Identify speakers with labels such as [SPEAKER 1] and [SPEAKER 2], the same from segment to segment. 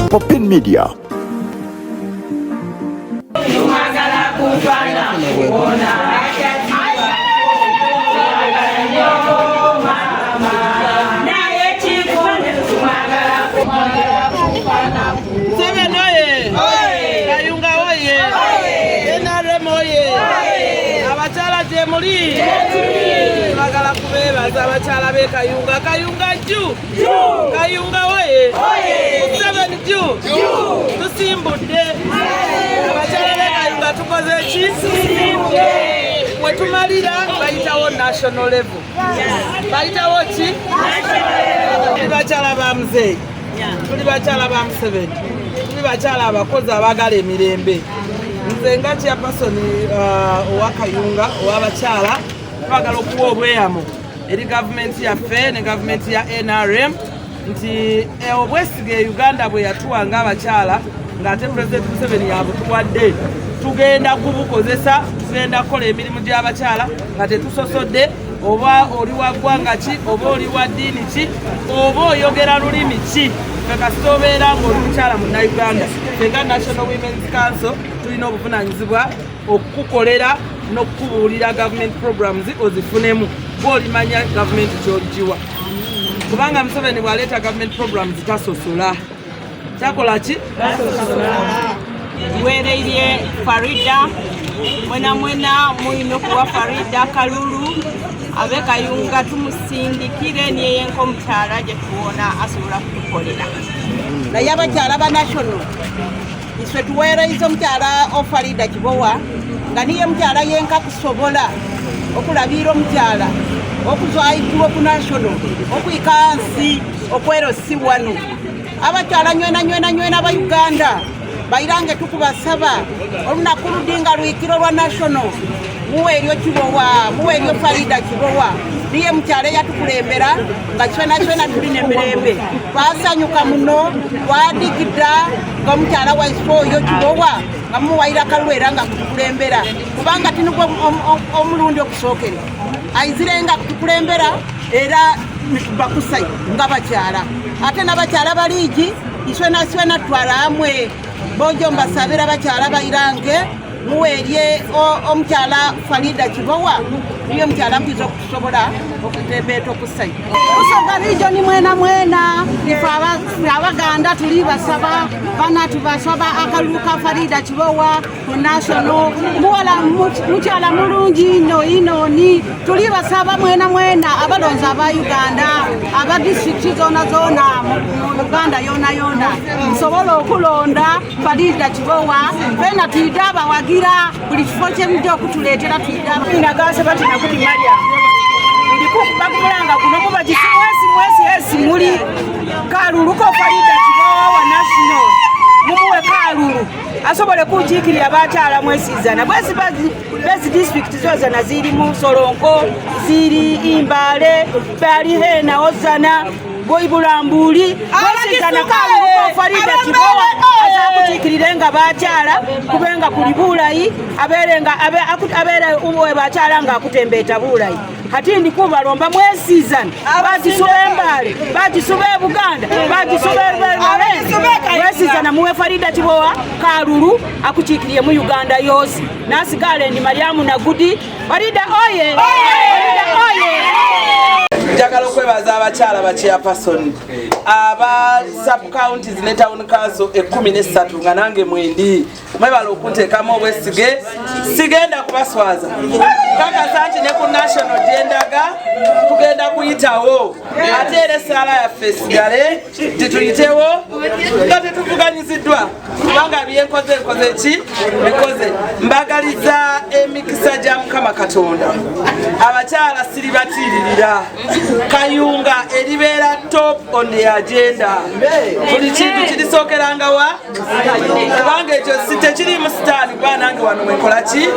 [SPEAKER 1] Popin Media.
[SPEAKER 2] Museveni oye! Kayunga oye! NRM oye! Abakyala gye muli? Twagala kubeebaza abakyala b'e Kayunga. Kayunga jju! Kayunga oye! Museveni jju! Tusimbudde! Abakyala b'e Kayunga tukoze ki? We tumalira bayitawo national level. Bayitawo ki? Tuli bakyala ba muzeeyi. Tuli bakyala ba Museveni. Tuli bakyala abakozi abaagala emirembe. Nze nga chairperson owa Kayunga ow'abakyala, twagala okuwa obweyamo eri gavumenti yaffe ne gavumenti ya NRM nti obwesige Uganda bwe yatuwa ng'abakyala, ng'ate President Museveni yabutuwadde, tugenda kubukozesa. Tugenda kukola emirimu gy'abakyala nga tetusosodde oba oli wa ggwanga ki, oba oli wa ddiini ki, oba oyogera lulimi ki. Ffe kasita obeera ng'oli mukyala Munnayuganda, ffe nga National Women's Council tulina obuvunaanyizibwa okukukolera n'okukubuulira government programs ozifunemu. Gwolimanya gavumenti kyoligiwa, kubanga Museveni bw'aleeta government programs tasosola. Kyakola ki?
[SPEAKER 3] Wereire Farida, mwena mwena mulina okuwa Farida kalulu. Abe Kayunga tumusindikire, niyeyenka omukyala gye tuwona asobola kutukolera.
[SPEAKER 4] Naye abakyala ba national, iswe tuweereza omukyala ofarida Kibowa, nga niye mukyala yenka kusobola okulabira omukyala okuzwa igulu oku national okwika ansi okwero si wano. Abakyala nywena nywena nywena aba Uganda bairange, tukubasaba olunaku ludinga lwikiro lwa national, muweeryo Kibowa, muweeryo Farida Kibowa. Niye mukyala eyatukulembera nga kyona kyona tulina emirembe. Twasanyuka muno, twadigida nga omukyala waife oyo Kibowa nga mumuwaira kalulu era nga kutukulembera, kubanga tinugwo omulundi okusookere aizire nga kutukulembera, era nitubakusai nga bakyala. Ate n'abakyala baliigi iswena swena twala amwe bojo. Mbasabira bakyala bairange, muweerye omukyala Farida Kibowa, niye omukyala mwiza okutusobola okutembeeta okusai.
[SPEAKER 5] Busoga region mwena mwena, ife Abaganda tuli basaba bana, tubasaba akalulu ka Farida Kibowa ku national. Muwala mukyala mulungi ino inoni. Tuli basaba mwena mwena abalonzi aba Uganda, aba disitulikiti zona zona mu Uganda yona yona, musobole okulonda Farida Kibowa. Fena tuyide abawagira buli kifo kyemujja okutuleetera, tuyide.
[SPEAKER 6] Nagase bati nakuti Maria ndikubakumulanga kuno mubagisi mwesi mwesi esi muli kalulu ko Farida Kibowa wa national, mumuwe kalulu asobole kukiikirira bakyala mwesizana bwesi bezi district zozana ziri mu Solonko, ziri Imbale, bali hena ozana Bulambuli mwesizana. Kalulu ko Farida Kibowa azakukiikirire nga bakyala, kubenga kuli bulayi, abeere nga abeere uwe bakyala nga akutembeeta bulayi. Hati ndi kubalomba mwesizana, bagisuba Embale, bagisuba e Buganda, bagisuba mwesizana, muwe Farida Kibowa kalulu akukiikiriye mu Uganda yosi. Nasigale ndi Mariamu Nagudi. Farida oye! Farida oye!
[SPEAKER 2] Njagala okwebaza abakyala ba chairperson aba sub counties ne town council 13, nga nange mwendi. Mwebala okunteekamu obwesige. Sigenda kubaswaza. Kakasa nti ne ku national gyendaga tugenda kuyitawo. Ate era essaala yaffe esigale tituyitewo nga tetuvuganyiziddwa, kubanga byenkoze nkoze ki bikoze. Mbagaliza emikisa gya Mukama Katonda. Abakyala siribatiiririra. Kayunga eribeera top on the agenda. Buli kintu kirisookerangawa, kubanga ekyo si tekirimu sitaani, kuba nange wano mwekola ki.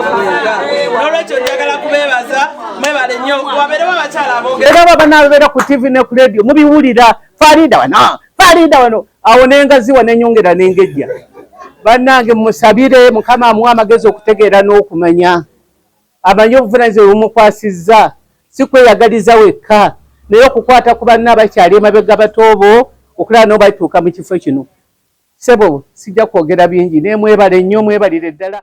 [SPEAKER 2] Nolwekyo njagala kubeebaza, mwebale nnyo. Wabeerewo abakyala aboogera.
[SPEAKER 7] Era baba nabeera ku TV ne ku radio, mubiwulira, Farida wano, Farida wano, awo nengaziwa nenyongera nengejja. Bannange, musabire Mukama amuwe amagezi okutegeera n'okumanya, amanye obuvunanyizibwa bumukwasizza, si kweyagaliza wekka, naye okukwata ku banna abakyali emabega batoobo okulaba nabo batuuka mu kifo kino. Sebo, sijja kwogera bingi, naye mwebale nnyo, mwebalire ddala.